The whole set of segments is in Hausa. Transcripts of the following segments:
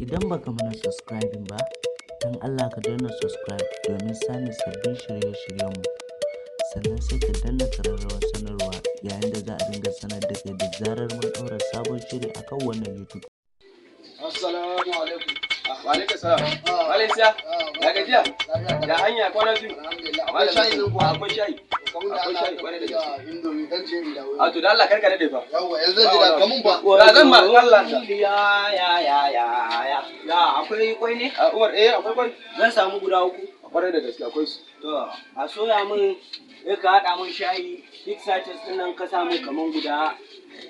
Idan baka mana subscribing ba, don Allah ka danna subscribe domin samun sabbin shirye-shiryenmu. Sannan sai ka danna ƙararrawar sanarwa yayin da za a dinga sanar da kai da zarar mun ɗaura sabon shiri akan wannan YouTube. Assalamu alaikum. Wa alaikum salam. Malam Isiya, ya gajiya? Ya hanya kwana biyu? Alhamdulillah. Akwai shayi nan kuwa? Akwai shayi. Kamun da Akwai Allah shayi kwarai da gaske. Indomie dan je in dawo. A to da Allah karka dade fa. Yawwa, yanzu zan jira kamun ba. Da zan ma Allah. Ya ya ya ya ya ya, akwai kwai ne? A Umar, eh, akwai kwai. Zan samu guda uku. Kwarai da gaske akwai su. To, a soya min, sai ka haɗa min shayi big sachets ɗin nan, ka samu kaman guda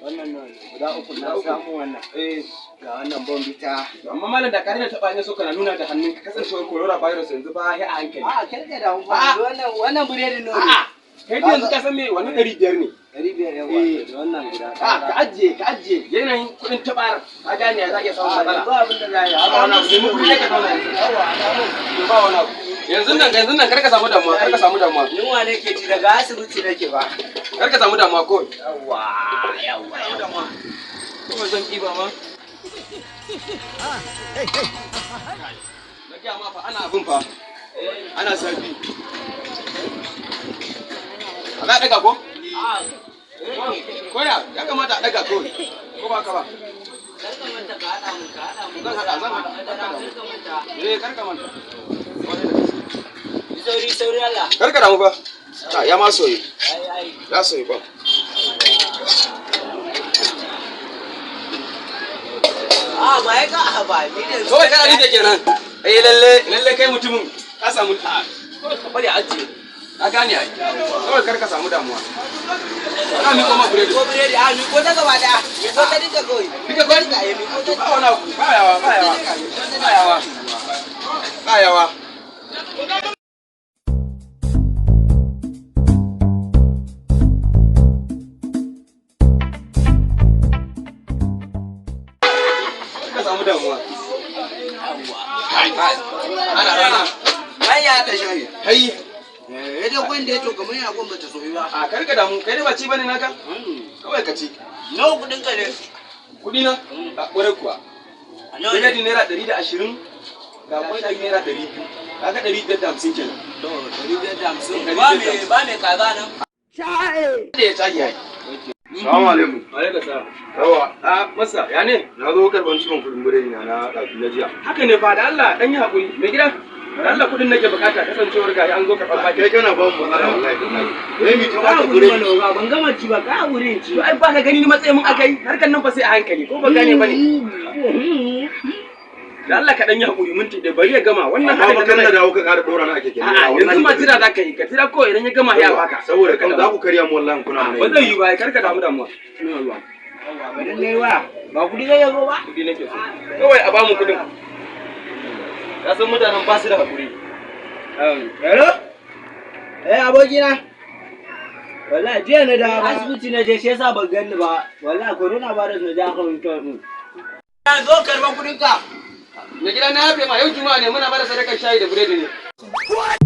wannan nan guda uku na Guda uku. samu wannan. Eh, Ga wannan Bournvita. Amma malam da ka daina taba ne so kana nuna da hannunka, kasancewar corona virus yanzu ba ya a hankali. A karka da A'a. wannan biredin nawa ne? A'a. Kai dai yanzu ka san me wannan 500 ne. 500, yawa. Eh. Da wannan guda. A ka ajiye, ka ajiye, yanayin kuɗin tabar ka gane ya za a iya samun A matsala. yanzu abin da za a yi. Ba wani abu, nemi kuɗi ne ka zauna yanzu. Yawa, a samu. To, ba wani abu. Yanzu nan, yanzu nan kar ka samu damuwa, kar ka samu damuwa. Yunwa nake ci, daga asibiti nake ba. Kar ka samu damuwa kawai. Yawa yawa yawa. Kuma zan ƙiba ma. Na gaya ma fa, ana abin fa. Ana zafi. A za a ɗaga ko? Koya, ya kamata a ɗaga kawai. Ko ba ka ba? Kar ka manta ka haɗa mun, ka haɗa mun. Zan haɗa, zan haɗa. Kar ka manta. Eh, kar ka manta. Kwarai da gaske. Sauri sauri Allah. Kar ka damu fa. Ah, ya ma soyu. Ai ai. Ya soyu ba. A ba ya ka ba ni ne. Kawai kana rike kenan. Eh, lalle lalle kai mutumin ka samu, a kawai ka bari a ajiye. Ka gane ai. Kawai kar ka samu damuwa. Ka miƙo ma buredi. Ko biredi, a mi ko ta gaba daya. Mi ko ta dinka kawai. Duka kawai? Duka, eh, mi ko ta. Ba wani abu, ba yawa, ba yawa. Ba yawa. Ba yawa. Ka samu damuwa. Kai, kai. Ana rana. Ai ya da shayi. Hai. Eh, dai kwan da ya to kamar yana kwan bata soyu ba. A kar ka damu, kai dai ba ci bane naka? Kawai ka ci. Nawa kudin ka ne? Kuɗi na? A ƙwarai kuwa. Nawa ne? Biredi ₦120, ga kwai ɗari ₦200. Kaga 550 kenan. To, 550. Ba me kaza nan. Da ya tage ai. Salamu alaikum. Alaikum salam. Yawa, A masa, ya ne? na zo karɓar cikin kuɗin biredi na na ɗazu na jiya. Haka ne fa, da Allah dan yi hakuri. Mai gida, da Allah kuɗin nake bukata, kasancewar gari an zo karɓar baki. Kai kana ba mu matsala wallahi billahi. Wai mi ta Ka baka hakuri biredi. mana, ban gama ci ba, ka hakuri in ci. To ai ba ka gani ni matsayin mun akai, harkan nan fa sai a hankali, ko ba gane bane. Da Allah ka dan yi hakuri minti ɗaya, bari ya gama wannan Amma haɗin ba da kan na da dawo ka ƙara ɗora na a keke. A'a, yanzu ma jira za ka yi, ka jira ko idan ya gama ya baka. Saboda kan za ku karya mu wallahi kuna mana. Ba zai yi ba, kar ka damu damuwa. Ina zuwa. Bari ne wa. Ba kudi zai yazo ba? Kuɗi nake so. Kawai a bamu kuɗin. Ka san mutanen ba su da hakuri. Hello? Eh, abokina. Wallahi jiya na dawo asibiti na je, shi yasa ban ganni ba. Wallahi corona virus na je aka wanke min. Zo karban kudin ka. Mai gida, na yafe ma, yau Juma'a ne, muna bada sadakar shayi da biredi ne.